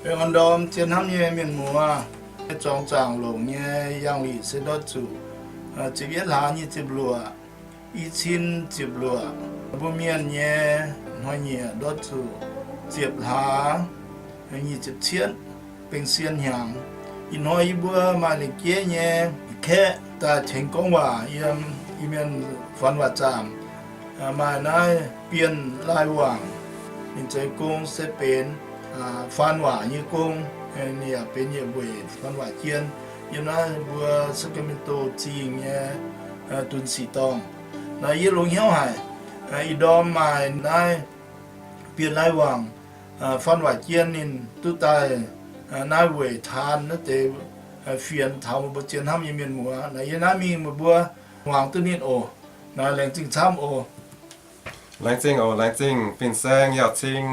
Baengh orn ndorm zien hnamv nyei mienh muoz, zorngx zaangc longc nyei yangh liqc se ndortv zuqc ziepc yietv hlaax nyic ziepc luoqc, i cin ziepc luoqc. Mbuo mienh nyei hnoi-nyieqc ndortv zuqc ziepc hlaax nyic ziepc cietv, bengh sien hnyangx. Ih hnoi yie mbuo maaih lengc jeiv nyei kaeqv daaih tengx gorngv waac yiem Iu-Mienh Fun Waac Zaamc. Maaih naaiv Bienh Lai Wangc, ninh zoux gong se benx faan waac nyei gong, ninh yaac benx yietc weic faan waac jien yiem naaiv mbuo Sacramento Zingh nyei Dunsic Dorngh. Naaiv yie longx hnyouv haic, ih ndorm maaih naaiv Bienh Lai Wangc faan waac jien ninh duqv daaih naaiv weic taan naaiv deix fienx taux meih mbuo zien hnamv nyei mienh muoz. Naaiv yie naaiv mingh meih mbuo hmuangx duqv ninh oc. Naaiv laengz zingh camv oc. Laengz zingh oc, laengz zingh fin-saeng yauh cing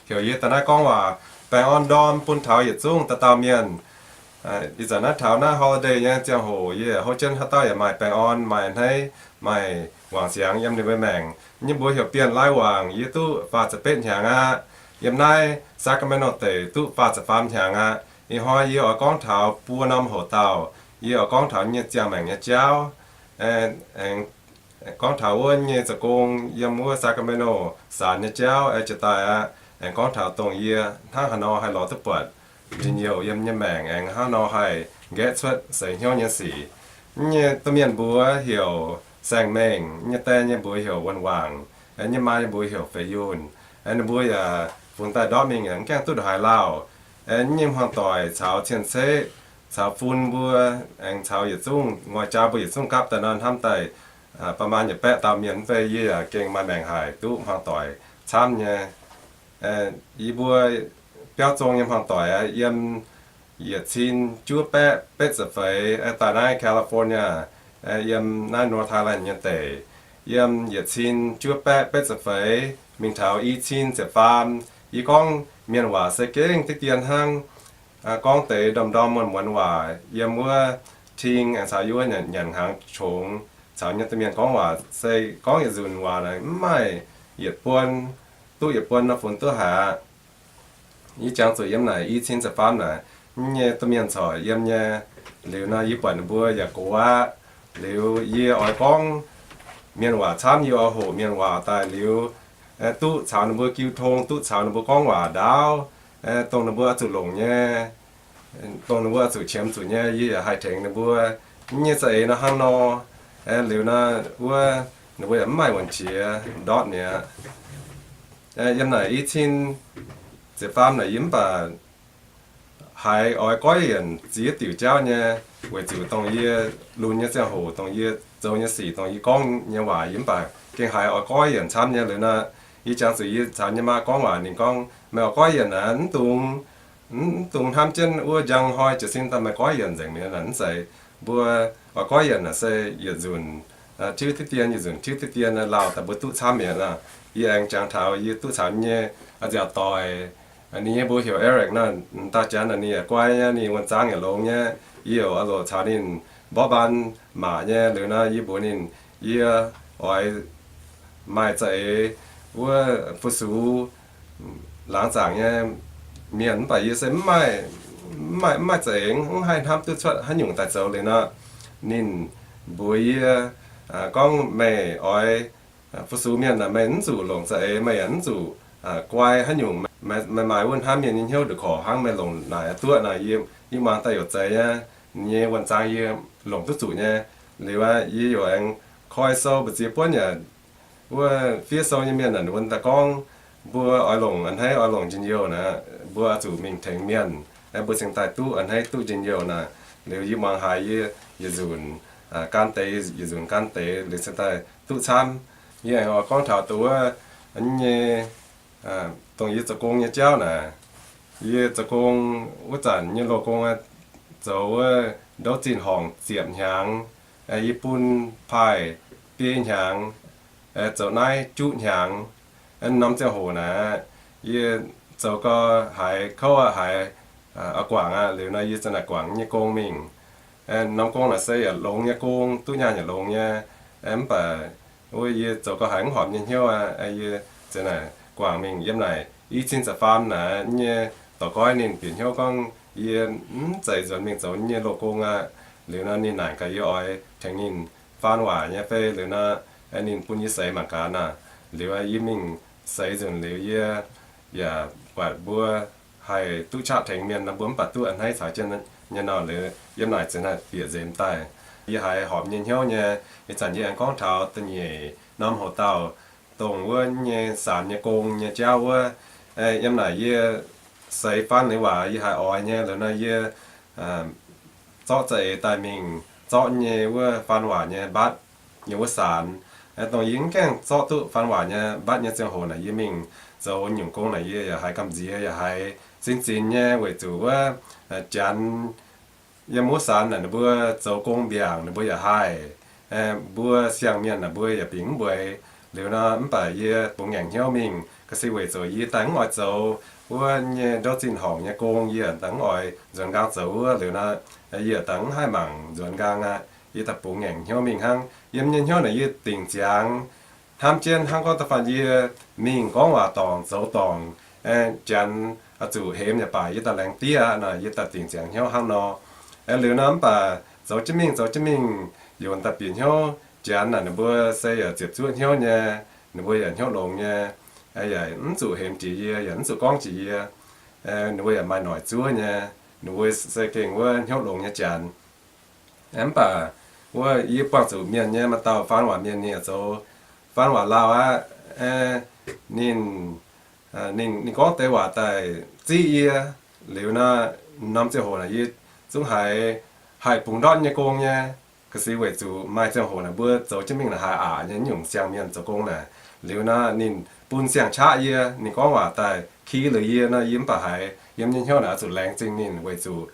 heuc yie daaih naaiv gorngv waac. Baengh orn ndorm bun taux yietc zungv dauh dauh mienh. Ih zanc naaiv taux naaiv holiday nyei ziangh hoc yie houv jienv haaix dauh yaac maaih baengh orn, maaih a'hneiv, maaih wangc ziangx yiem ninh mbuo maengc. Yie mbuo heuc Bienh Lai Wangc, yie duqv faah ziepc betv hnyangx aqv. Yiem naaiv Sacramento deic duqv faah ziepc faam hnyangx aqv. Ih hnoi yie oix gorngv taux buo norm hoc dauh. Yie oix gorngv taux nyei ziangh maengc nyei jauv, aengx gorngv taux wuov nyei zoux gong yiem wuov Sacramento saanx nyei jauv, aengx jiex daaih aqv, aengx gorngv taux dongh yie hnangv haaix nor haih lorz duqv buatc njien-youh yiem nyei maengc, aengx hnangv nor haih nqaeqv cuotv seix hnyouv nyei sic. Nyei domh mienh mbuox heuc Saeng Mengh, nyei die nyei mbuox heuc Wuonh Wangc, nyei maa nyei mbuox heuc Fei Yunh. Ninh mbuo yaac fungx daaih ndortv mingh yaac mv gaengh duqv haaix lauh. Nyei hmuangv doic caux cien-ceqv, caux fun mbuo, aengx caux yietc zungv ngoic jaa mbuo yietc zungv gapv daaih nor hnamv daaih ประมาณ yietc baeqv dauh mienh, mv bei yie yaac gengh maaih maengc haic duqv hmuangv doic camv nyei. Yie mbuo biauv zong nyei hmuangv doic aqv, yiem yietc cin juov baeqv betv ziepc feix daaih naaiv California, yiem naaiv North Thailand nyei deic. Yiem yietc cin juov baeqv betv ziepc feix mingh taux i cin ziepc faam, yie gorngv mienh waac se gengh diqv dien hnangv. Gorngv deix ndorm-ndorm muonz-muonz waac yiem wuov Ting aengx caux yie wuov nyanc hnaangx qongx caux nyei domh mienh gorngv waac se gorngv yietc nzunc waac naaic mv maaih yietc buonc, duqv yietc buonc nor funx duqv haic aqv. Yie jangx zuqc yiem naaic i cin ziepc faam naaic, nyei domh mienh corc yiem nyei. Liuz nor yie buatc ninh mbuo yaac gox aqv. Liuz yie oix gorngv mienh waac camv, yie oix hoqc mienh waac daaih liuz, duqv caux ninh mbuo jiu tong, duqv caux ninh mbuo gorngv waac ndaauv, dongh ninh mbuo oix zuqc longc nyei, dongh ninh mbuo oix zuqc qiemx zuqc nyei, yie yaac haih tengx ninh mbuo. Nyei za'eix nor hnangv nor, liuz nor wuov ninh mbuo yaac mv maaih wuonc qiex ndortv mi'aqv. Yiem naaic i cin ziepc faam naaic yie mv baac haiz oix goiv yienc ziex diuc jauv nyei, weic zuqc dongh yie lunx nyei ziangh hoc, dongh yie zoux nyei sic, dongh yie gorngv nyei waac, yie mv baac gengh haiz oix goiv yienc camv nyei. Liuz nor, yie jangx zuqc yie caux nyei maa gorngv waac, ninh gorngv, meih oix goiv yienc aqv, mv dungx, mv dungx hnamv jienv wuov njang hnoi jiez sin daaih meih goiv yienc nzengc mi'aqv. Mv zeiz, mbuo oix goiv yienc naaic se yietc nzunc tiuv diqv dien, yietc nzunc tiuv diqv dien, lauh daaih mbuo duqv camv mi'aqv. Yie aengx jangx taux yie duqv caux nyei nziaauc doic, ninh nyei mbuox heuc Eric nor, dauh janx naaic ninh yaac guai nyei, ninh wuonh zaang yaac longx nyei. Yie oix loc caux ninh mborqv mbaan maac nyei. Liuz nor yie mbuox ninh, yie oix maaih za'eix wuov fu-sux laangz zaangc nyei mienh, mv baac yie se mv maaih, mv maaih, mv maaih za'eix, mv haih hnamv duqv cuotv haaix nyungc daaih zoux. Liuz nor ninh mbuox yie gorngv, meih oix fu-sux mienh aah, meih mv zuqc longc za'eix, meih yaac mv zuqc guai haaix nyungc. Meih maaih wuov hnamv mienh nyei hnyouv nduqc korc hnangv meih longc naaic duqv nor, yie muangx daaih youc zeiz nyei. Nyei wuonh zaang yie longc duqv zuqc nyei. Liuz aqv, yie youc aengx koi sou mbu'ziex buonv yaac wuov fiev sou nyei mienh naaic wuonh daaih gorngv, mbuo oix longc a'hneiv, oix longc njien-youh naaic, mbuo oix zuqc mingh tengx mienh, mbuo cingx daaih duqv a'hneiv duqv njien-youh naaic. Liuz yie muangx haiz yie yietc nzunc gan deix, yietc nzunc gan deix, liuz cingx daaih duqv camv. Yie aengx oix gorngv taux dongh wuov nyei, dongh yie zoux gong nyei jauv naaic. Yie zoux gong wuov zanc nyei loz-gong zoux wuov ndouv zinh horngc ziepc hnyangx, yie bun paaih biei hnyangx, zoux naaiv juqv hnyangx. Norm ziangh hoc naaic, yie zoux gau haiz kouv aqv, haiz oix guangc aqv, liuz nor yie za'naaic guangc nyei gong mingh. Norm gong naaic se yaac longx nyei gong, duqv nyaanh yaac longx nyei. Mv baac wuov yie zoux gau haiz mv horpc nyei hnyouv aqv, yie za'naaic guangc mingh. Yiem naaic i cin ziepc faam naaic nyei Dorh goiv ninh bieqc hnyouv gorngv, Yie mv zeiz nzuonx mingh zoux nyei loz-gong aqv. Liuz nor ninh naaic gaax yie oix tengx ninh faan waac nyei fei. Liuz nor ninh bun yie seix mangc gaax naaic. Liuz yie mingh seix nzunc liuz yie yaac buatc mbuo haih duqv qaqv tengx mienh nor, mbuo mv baac duqv a'hneiv caux jienv nyei nor. Liuz yiem naaic ziouc naaic bieqc nzemx daaih. Yie haiz horpc nyei hnyouv nyei. Ih zanc yie aengx gorngv taux da'nyeic norm hoc dauh dongh wuov nyei saanx nyei gong nyei jauv wuov. Yiem naaic yie seix faan leiz waac yie haiz oix nyei. Liuz nor yie zorqv za'eix daaih mingh zorqv nyei wuov faan waac nyei mbatv nyei wuov saanx. Dongh yie mv gaengh zorqv duqv faan waac nyei mbatv nyei ziangh hoc naaic, yie mingh zoux nyungc gong naaic yie yaac haiz gamh nziex, yaac haiz zinx zinx nyei, weic zuqc wuov Janx yiem wuov saanx naaic ninh mbuo zoux gong mbiaangc ninh mbuo yaac haih. Mbuo siang-mienh naaic mbuo yaac bingx mv mueiz. Liuz nor mv baac yie bungx ngaengc hnyouv mingh, ga'sie weic zuqc yie daaih mv oix zoux wuov nyei ndouv zinh horngc nyei gong, yie daaih mv oix nzuonx nqaang zoux wuov. Liuz nor yie daaih mv haih mangc nzuonx nqaang aqv. Yie daaih bungx ngaengc hnyouv mingh hnangv. Yiem nyei hnyouv naaic yie dingc ziangx hnamv jienv hnangv gorngv da'faanh yie mingh gorngv waac dorngc zoux dorngc, Janx oix zuqc hemx yaac baac yie daaih laengz diev aqv nor, yie daaih dingc ziangx hnyouv hnangv nor. Liuz nor mv baac zoux jienv mingh zoux jienv mingh, yonc daaih bieqc hnyouv Janx naaic ninh mbuo se yaac ziepc zuoqv hnyouv nyei, ninh mbuo yaac hnyouv longx nyei, yaac mv zuqc hemx jiex yie, yaac mv zuqc gorngv jiex yie. Ninh mbuo yaac maaih noic zuov nyei, ninh mbuo se gengh wuov hnyouv longx nyei Janx. Mv baac wuov yie buangh zuqc mienh nyei maaih dauh faan waac mienh ninh yaac zoux faan waac lauh aqv. Ninh, ninh, ninh gorngv deix waac daaih ziqv yie. Liuz nor, norm ziangh hoc naaic yie zungv haiz haih bungx ndortv nyei gong nyei. Ga'sie weic zuqc maaih ziangh hoc naaic mbuo zoux jienv mingh naaic haiz aqc nyei nyungc siang-mienh zoux gong naaic. Liuz nor ninh bun siang-qaqv yie, ninh gorngv waac daaih ki liuz yie nor, yie mv baac haiz yiem nyei hnyouv naaic oix zuqc laengz zingh ninh weic zuqc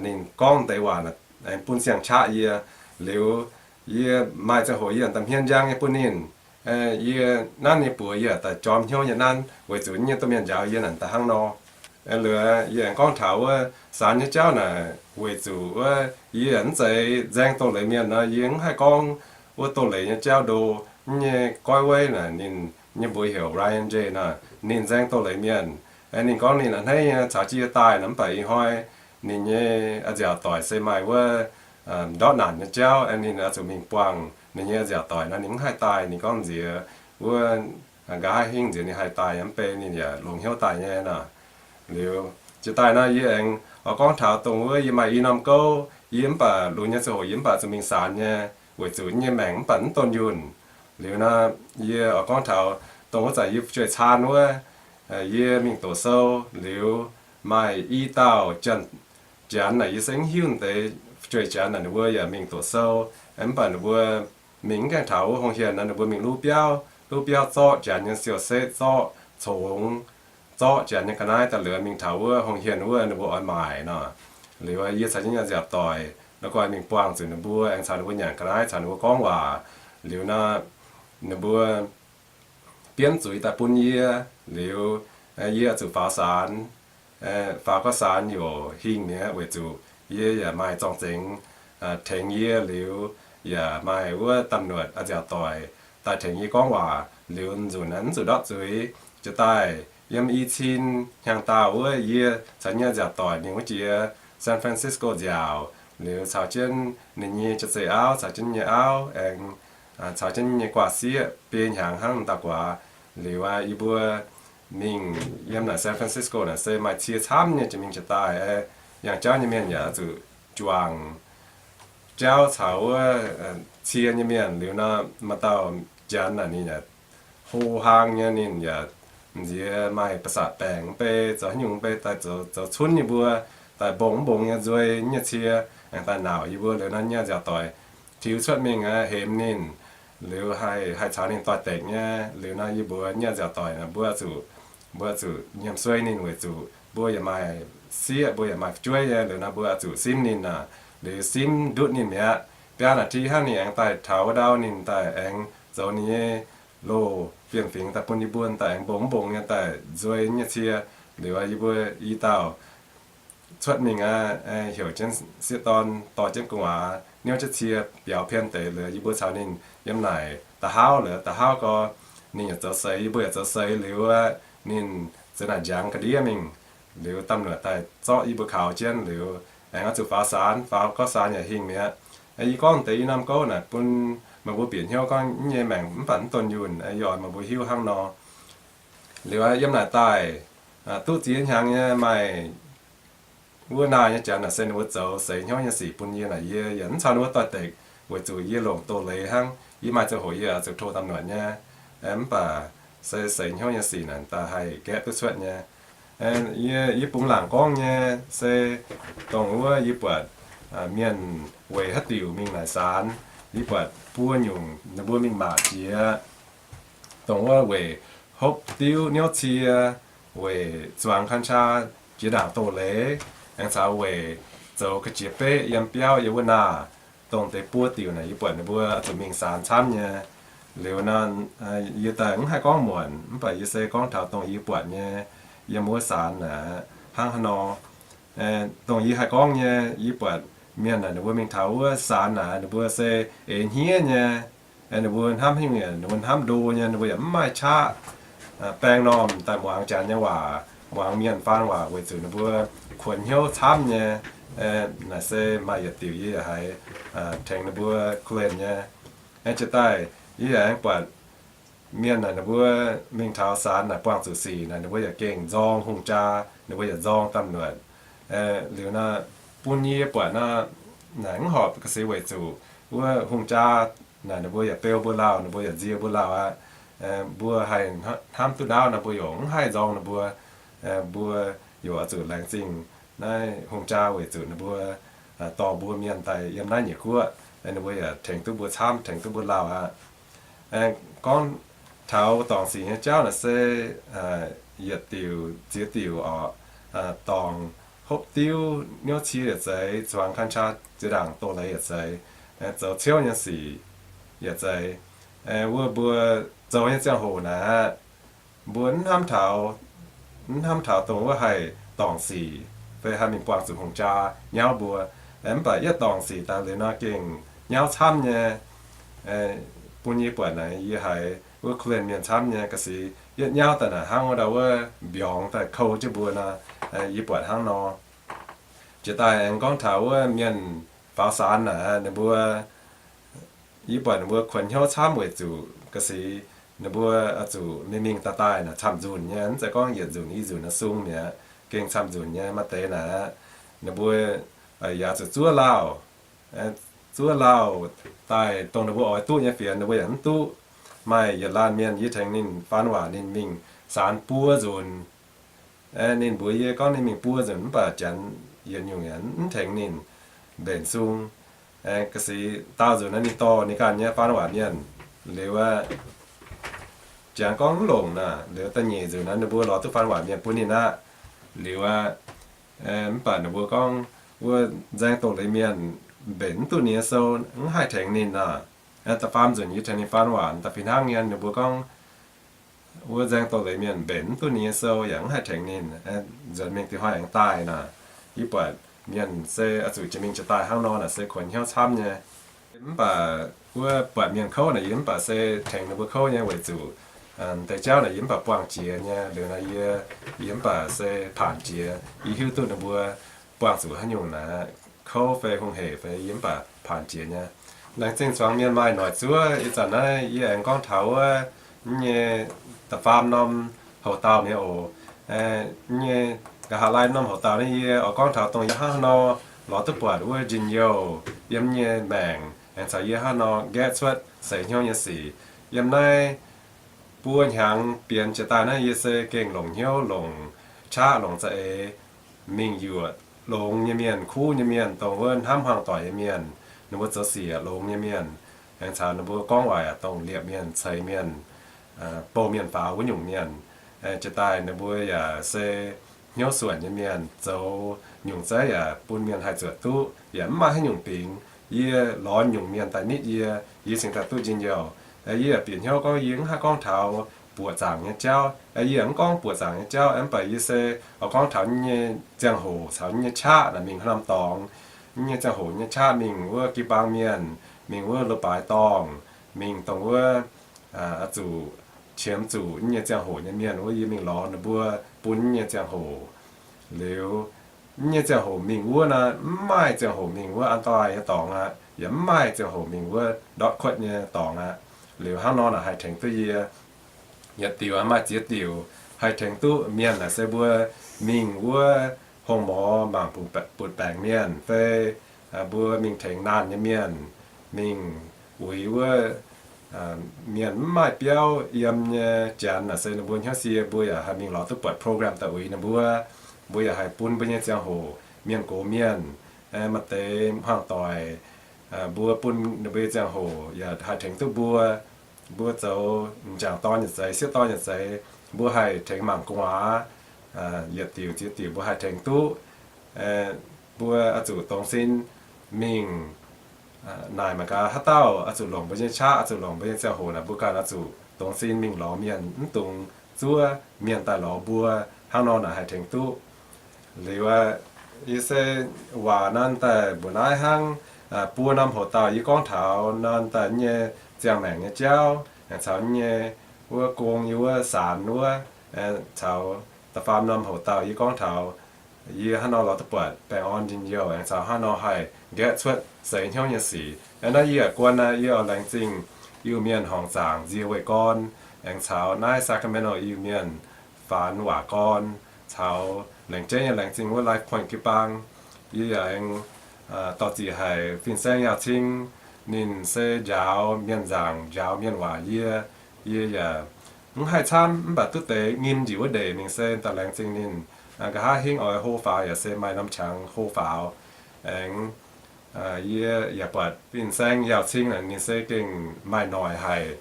ninh gorngv deix waac naaic bun siang-qaqv yie. Liuz yie maaih ziangh hoc yie da'hmien njang nyei bun ninh. Yie nanv nyei buoz yie daaih jorm hnyouv nyei nanv weic zuqc nyei domh mienh njaaux yie naaic da'hnangv nor. Liuz yie aengx gorngv taux wuov saanx nyei jauv naaic weic zuqc wuov yie mv zeiz nzaeng doz-leiz mienh nor, yie mv haih gorngv wuov doz-leiz nyei jauv ndo. Nyei goiv weiv naaic ninh nyei mbuox heuc Ryan Jay nor, ninh nzaeng doz-leiz mienh. Ninh gorngv ninh a'hneiv nyei caux jienv yie daaih nor, mv baac ih hnoi ninh nyei a'nziaauc doic se maaih wuov ndortv naanc nyei jauv, ninh oix zuqc mingh buangh ninh nyei a'nziaauc doic nor, ninh mv haih daaih. Ninh gorngv nziex wuov nqa'haav hingv nziex ninh haih daaih, mv bei ninh yaac longx hnyouv daaih nyei nor. Liuz jiex daaih nor yie aengx oix gorngv taux dongh wuov yie maaih i norm gouv, yie mv baac lunx nyei ziangh hoc yie mv baac zuqc mingh saanx nyei, weic zuqc nyei maengc mv baac mv donx yunh. Liuz nor yie oix gorngv taux dongh wuov zanc yie fu'jueiv caan wuov, yie mingh doqc sou liuz maaih i dauh Janx, Janx naaic yie se mv hiuv deix fu'jueiv Janx naaic ninh mbuo yaac mingh doqc sou, mv baac ninh mbuo mingh mv gaengh taux wuov hungh hienx nor, ninh mbuo mingh luv biauv, luv biauv zorqv Janx nyei siou-setv, zorqv congx, zorqv Janx nyei ga'naaiv daaih liuz mingh taux wuov hungh hienx wuov ninh mbuo oix maaic nor. Liuz yie caux jienv nyei a'nziaauc doic nor, guai mingh buangh zuqc ninh mbuo, aengx caux ninh mbuo nyanc ga'naaiv, caux ninh mbuo gorngv waac. Liuz nor ninh mbuo bienv zuiz daaih bun yie. Liuz yie zuqc faaux saanx. Faaux gau saanx youc hingh mi'aqv, weic zuqc yie yaac maaih zorng-zengx tengx yie, liuz yaac maaih wuov ตำรวจ a'nziaauc doic daaih tengx yie gorngv waac. Liuz nzunc naaiv mv zuqc ndortv zuiz. Jiex daaih yiem i cin hnyangx-daauh wuov, yie caux nyei a'nziaauc doic mingh wuov jiex San Francisco nziaauc, liuz caux jienv ninh nyei jaav-zei auv, caux jienv nyei auv, aengx caux jienv nyei guaa-sieqv biei hnyangx hnangv dauh guaax. Liuz yie mbuo mingh yiem naaic San Francisco naaic se maaih cie camv nyei jiex mingh jiex daaih. Yangh jauv nyei mienh yaac zuqc juangc jauv caux wuov cie nyei mienh. Liuz nor maaih dauh Janx naaic ninh yaac ho haang nyei, ninh yaac nziex maaih ประสาท baengc, mv bei zoux haaix nyungc, mv bei daaih zoux cunv yie mbuo, daaih mbong mv mbong nyei nzuei nyei cie, aengx daaih nauc yie mbuo. Liuz nor nyei a'nziaauc doic tiux cuotv mingh hemx ninh, liuz haih caux ninh doix-dekc nyei. Liuz nor yie mbuo nyei a'nziaauc doic mbuo zuqc, mbuo zuqc nyiemc suei ninh weic zuqc mbuo yaac maaih sieqv, mbuo yaac maaih fu'jueiv nyei. Liuz nor mbuo zuqc simv ninh aqv. Liuz simv ndutv ninh mi'aqv, biaa นาที hnangv ninh aengx daaih taux wuov ndau, ninh daaih aengx zoux ninh nyei loz fiem-fingx daaih bun yie mbuo daaih aengx mbong mv mbong nyei daaih nzuei nyei cie. Liuz yie mbuo i dauh cuotv mingh aqv, heuc jienv sieqv-dorn dorh jienv gu'nguaaz niouv jienv cie biaux pien deix. Liuz yie mbuo caux ninh yiem naaic da'hauv. Liuz da'hauv gau ninh yaac zoux seix, yie mbuo yaac zoux seix. Liuz ninh zeix naaic njangx ga'ndiev mingh. Liuz ตำรวจ daaih zorqv yie mbuo kaux jienv liuz, aengx oix zuqc faaux saanx, faaux gorngv saanx yaac hingh mi'aqv. Yie gorngv deix i norm gouv naaic bun meih mbuo bieqc hnyouv gorngv nyei maengc mv baac mv dongh yunh, yie oix meih mbuo hiuv hnangv nor. Liuz yiem naaic daaih duqv ziex hnyangx nyei maaih wuov naaiv nyei janx naaic se ninh mbuo zoux seix hnyouv nyei sic bun yie naaic, yie yaac mv caux ninh mbuo doix-dekc weic zuqc yie longc doz-leiz hnangv. Yie maaih ziangh hoc yie oix zuqc tov ตำรวจ nyei, mv baac se seix hnyouv nyei sic naaic daaih haih gaeqv duqv cuotv nyei. Yie, yie bungx laangc gorngv nyei se dongh wuov yie buatc mienh weic haaix diuc mingh naaic saanx, yie buatc buo nyungc ninh mbuo mingh maac jiex, dongh wuov weic hopv diuv niouv cie, weic zuangx กัญชา jiex ndaangc doz-leiz, aengx caux weic zoux ga'jiex beqv yiem biauv yiem wuov naaic. Dongh deix buo diuc naaic yie buatc ninh mbuo zuqc mingh saanx camv nyei. Liuz nor, yie daaih mv haih gorngv muonc, mv baac yie se gorngv taux dongh yie buatc nyei yiem wuov saanx naaic hnangv haaix nor. Dongh yie haih gorngv nyei, yie buatc mienh naaic ninh mbuo mingh taux wuov saanx naaic ninh mbuo se eix hniev nyei. Ninh mbuo hnamv haaix nyungc, ninh mbuo hnamv ndo nyei, ninh mbuo yaac mv maaih qaqv baeng normh daaih muangx janx nyei waac, muangx mienh faan waac weic zuqc ninh mbuo kuonx hnyouv camv nyei. Naaic se maaih yietc diuc yie yaac haiz tengx ninh mbuo kuonx nyei. Jiex daaih yie yaac aengx buatc mienh naaic ninh mbuo mingh taux saanx naaic buangh zuqc sic naaic ninh mbuo yaac gengh nzorng hungh jaa, ninh mbuo yaac nzorng ตำรวจ. Liuz nor, bun yie buatc nor, naaic mv horpc ga'sie weic zuqc wuov hungh jaa naaic ninh mbuo yaac beu mbuo lauh, ninh mbuo yaac nzie mbuo lauh aqv. Mbuo haih hnamv duqv ndaauv nor mbuo yaac mv haih nzorng ninh mbuo. Mbuo yaac oix zuqc laengz zingh naaiv hungh jaa weic zuqc ninh mbuo dorh mbuo mienh daaih yiem naaiv nyeic guoqv, ninh mbuo yaac tengx duqv mbuo camv, tengx duqv mbuo lauh aqv. Gorngv taux dorngc sic nyei jauv naaic se yietc diuc ziex diuc oc. Dorngc hopv diuv niouv cie yietc zeiz, zuangx กัญชา ziex ndaangc doz-leiz yietc zeiz, zoux ciouv nyei sic yietc zeiz. Wuov mbuo zoux nyei ziangh hoc naaic, mbuo mv hnamv taux, mv hnamv taux dongh wuov haih dorngc sic fai haih mingh buangh zuqc hungh jaa nyauv mbuo. Mv baac yietv dorngc sic daaih liuz nor gengh nyauv camv nyei. Bun yie buatc naaic yie haiz wuov เคลื่อน mienh camv nyei ga'sie, yietv nyauv daaih naaic hnangv wuov ndau wuov mbiorngz daaih kouv jienv mbuo nor, yie buatc hnangv nor. Jiex daaih aengx gorngv taux wuov mienh faaux saanx naaic ninh mbuo, yie buatc ninh mbuo kuonx hnyouv camv weic zuqc ga'sie ninh mbuo oix zuqc mingh mingh daaih daaih naaic camv-nzunc nyei, mv zeiz gorngv yietc nzunc i nzunc naaic sung mi'aqv, gengh camv-nzunc nyei. Maaih deix naaic ninh mbuo yaac zuqc zuov lauh, zuov lauh daaih dongh ninh mbuo oix duqv nyei fienx ninh mbuo yaac mv duqv. Maaih yietc laanh mienh yie tengx ninh faan waac ninh mingh saanx buo nzunc. Ninh mbuox yie gorngv ninh mingh buo nzunc mv baac janx yietc nyungc yaac mv tengx ninh mbenc sung. Ga'sie daauh nzunc naaiv ninh dorh ninh ganh nyei faan waac mienh liuz aqv, janx gorngv mv longc naaic, liuz da'nyeic nzunc naaiv ninh mbuo lorz duqv faan waac mienh bun ninh aqv. Liuz aqv, mv baac ninh mbuo gorngv wuov nzaeng doz-leiz mienh mbenc mv duqv ninh nyei sou, mv haih tengx ninh naaic. Da'faam nzunc yie tengx ninh faan waac da'fih hnangv nyei, ninh mbuo gorngv wuov nzaeng doz-leiz mienh mbenc mv duqv ninh nyei sou yaac mv haih tengx ninh, nzuonx mingh diuh hnoi aengx daaih naaic. Yie buatc mienh se oix zuqc jiex mingh jiex daaih hnangv nor naaic se kuonx hnyouv camv nyei. Mv baac wuov buatc mienh kouv naaic yie mv baac se tengx ninh mbuo kouv nyei weic zuqc deix jauv naaic yie mv baac buangh jiex nyei. Liuz naaiv yie, yie mv baac se paanc jiex, yie hiuv duqv ninh mbuo buangh zuqc haaix nyungc naaic, kouv fai hungh heic fai yie mv baac paanc jiex nyei. Laengz zingh zuangx mienh maaih noic zuov. Ih zanc naaiv yie aengx gorngv taux wuov nyei da'faam norm houx dauh mi'aqv oc. Nyei nqa'haav laai norm houx dauh naaiv yie oix gorngv taux dongh yie hnangv haaix nor lorz duqv buatc wuov njien-youh yiem nyei maengc aengx caux yie hnangv haaix nor nqaeqv cuotv seix hnyouv nyei sic. Yiem naaiv buo hnyangx bienx jiex daaih naaiv yie se gengh longc hnyouv longc qaqv longc za'eix mingh yuoqc longx nyei mienh, kuv nyei mienh, dongh wuov hnamv hmuangx doic nyei mienh, ninh mbuo zoux sic longx nyei mienh, aengx caux ninh mbuo gorngv waaic dongh liepc mienh, ceix mienh, bouh mienh faaux wuov nyungc mienh. Jiex daaih ninh mbuo yaac se hnyouv suonc nyei mienh, zoux nyungc zeiv yaac bun mienh haih zuotc duqv, yaac mv maaih haaix nyungc bingx. Yie lorz nyungc mienh daaih nitv yie, yie cingx daaih duqv njien-youh. Yie yaac bieqc hnyouv gorngv yie mv haih gorngv taux buoqc zaangc nyei jauv. Yie yaac mv gorngv buoqc zaangc nyei jauv, mv baac yie se oix gorngv taux nyei ziangh hoc caux nyei qaqv naaic mingh haaix norm dorngx. Nyei ziangh hoc nyei qaqv mingh wuov jiu-baang mienh, mingh wuov loz-baaix dorngh, mingh dongh wuov oix zuqc qiemx zuqc nyei ziangh hoc nyei mienh wuov, yie mingh lorz ninh mbuo bun nyei ziangh hoc. Liuz, nyei ziangh hoc mingh wuov naaic, mv maaih ziangh hoc mingh wuov an daaih nyei dorngx aqv, yaac mv maaih ziangh hoc mingh wuov ndortv kuotv nyei dorngx aqv. Liuz hnangv nor naaic haih tengx duqv yie. Yietc diuc maaih ziex diuc haih tengx duqv mienh naaic se mbuo mingh wuov hongh morz mangc butv baengc mienh fai mbuo mingh tengx naanh nyei mienh, mingh uix wuov mienh mv maaih biauv yiem nyei janx naaic se ninh mbuo hnyouv sie, mbuo yaac haih mingh lorz duqv buatc program daaih uix ninh mbuo. Mbuo yaac haih bun mbuo nyei ziangh hoc mienh gox mienh, maaih deix hmuangv doic, mbuo bun ninh mbuo nyei ziangh hoc yaac haih tengx duqv mbuo. Mbuo zoux m'jangc dorn nyei zeix, sieqv dorn nyei zeix, mbuo haih tengx mangc gu'nguaaz, yietc diuc ziex diuc mbuo haih tengx duqv. Mbuo oix zuqc dongz sin mingh naaic mangc gaax haaix dauh oix zuqc longc mbuo nyei qaqv, oix zuqc longc mbuo nyei ziangh hoc naaic, mbuo ganh oix zuqc dongz sin mingh lorz mienh, mv dungx zuov mienh daaih lorz mbuo. Hnangv nor naaic haih tengx duqv. Liuz, yie se waac naaiv daaih mbuoqc naaiv hnangv. Buo norm hoc dauh yie gorngv taux naaiv daaih nyei ziangh maengc nyei jauv, aengx caux nyei wuov gong, yie wuov saanx wuov, caux da'faam norm hoc dauh yie gorngv taux yie hnangv nor lorz duqv buatc baengh orn njien-youh, aengx caux hnangv nor haih nqaeqv cuotv seix hnyouv nyei sic. Naaiv yie yaac guon naaiv, yie oix laengz zingh Iu-Mienh horngc zaangc nzie weih gorn, aengx caux naaiv Sacramento Iu-Mienh faanx waac gorn, caux laengz jeiv nyei laengz zingh wuov Life Point jiu-baang. Yie yaac aengx dorh ziqc haic fin-saeng Yaauh Cing, ninh se njaaux mienh nzaangc, njaaux mienh waac yie. Yie yaac mv haih camv, mv baac duqv deix nyim njiec wuov ndeic mingh se daaih laengz zingh ninh. Nqa'haav hingv oix hlo faaux yaac se maaih norm qangx hlo faaux. Aengx yie yaac buatc fin-saeng Yaauh Cing, ninh se gengh maaih noic haic.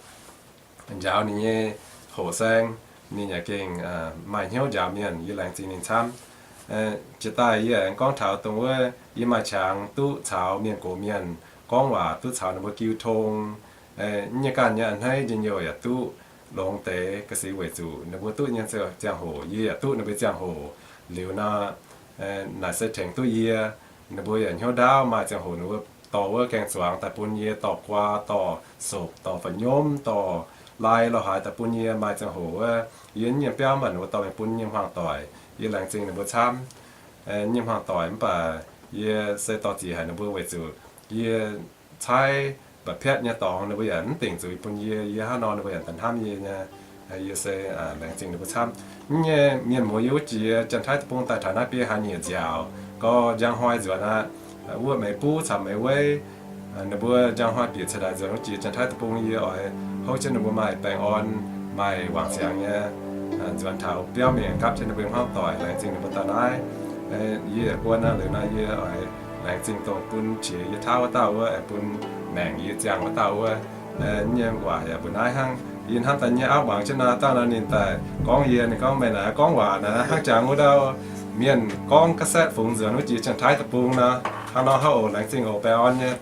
Njaaux ninh nyei hoqc saeng, ninh yaac gengh maaih hnyouv njaaux mienh, yie laengz zingh ninh camv. Jiex daaih yie aengx gorngv taux dongh wuov yie maaih qangx duqv caux mienh gox mienh gorngv waac, duqv caux ninh mbuo jiu tong. Nyei ganh nyei a'hneiv njien-youh yaac duqv longx deix ga'sic weic zuqc ninh mbuo duqv nyei ziangh hoc yie yaac duqv ninh mbuo ziangh hoc. Liuz nor, naaic se tengx duqv yie. Ninh mbuo yaac hnyouv ndaauv maaih ziangh hoc ninh mbuo dorh wuov gaeng-zuangx daaih bun yie, dorh guaa, dorh sopc, dorh fa'nyomv, dorh lai lo haaix daaih bun yie. Maaih ziangh hoc wuov yie nyei biauv mv baac ninh mbuo dorh mingh bun nyei hmuangv doic. Yie laengz zingh ninh mbuo camv nyei hmuangv doic, mv baac yie se dorh ziqc haic ninh mbuo weic zuqc yie caaiv mba'piatv nyei dorngx ninh mbuo yaac mv dingc zuiz bun yie. Yie hnangv nor ninh mbuo yaac da'hnamv yie nyei. Yie se laengz zingh ninh mbuo camv. Nyei mienh muoz yie wuov jiex Janx-Taiv Deic-Bung daaih taux naaiv biei haaix nyungc nziaauc, gorx njang hnoi nzuonx aqv. Wuov Meix Buv caux Meix Weiv, ninh mbuo njang hnoi bieqc ceix daaih nzuonx wuov jiex Janx-Taiv Deic-Bung, yie oix houv jienv ninh mbuo maaih baengh orn, maaih wangc ziangx nyei, nzuonx taux biauv mingh gapv jienv ninh mbuo hmuangv doic. Laengz zingh ninh mbuo daaih naaiv. Yie yaac buon naaiv liuz nor, yie oix laengz zingh dongh bun qiex yie tauv wuov dauh wuov, bun maengc yie ziangh wuov dauh wuov. Nyei waac yaac mbuo naaiv hnangv. Yie hnamv daaih nyei auv muangx jienv naaiv dauh nor, ninh daaih gorngv yie, ninh gorngv, meih naaiv gorngv waac naaiv hnangv jangx wuov dauh mienh gorngv cassette fungx nzuonx wuov jiex Janx-Taiv Deic-Bung nor. Hnangv nor hnangv oc. Laengz zingh oc, baengh orn nyei.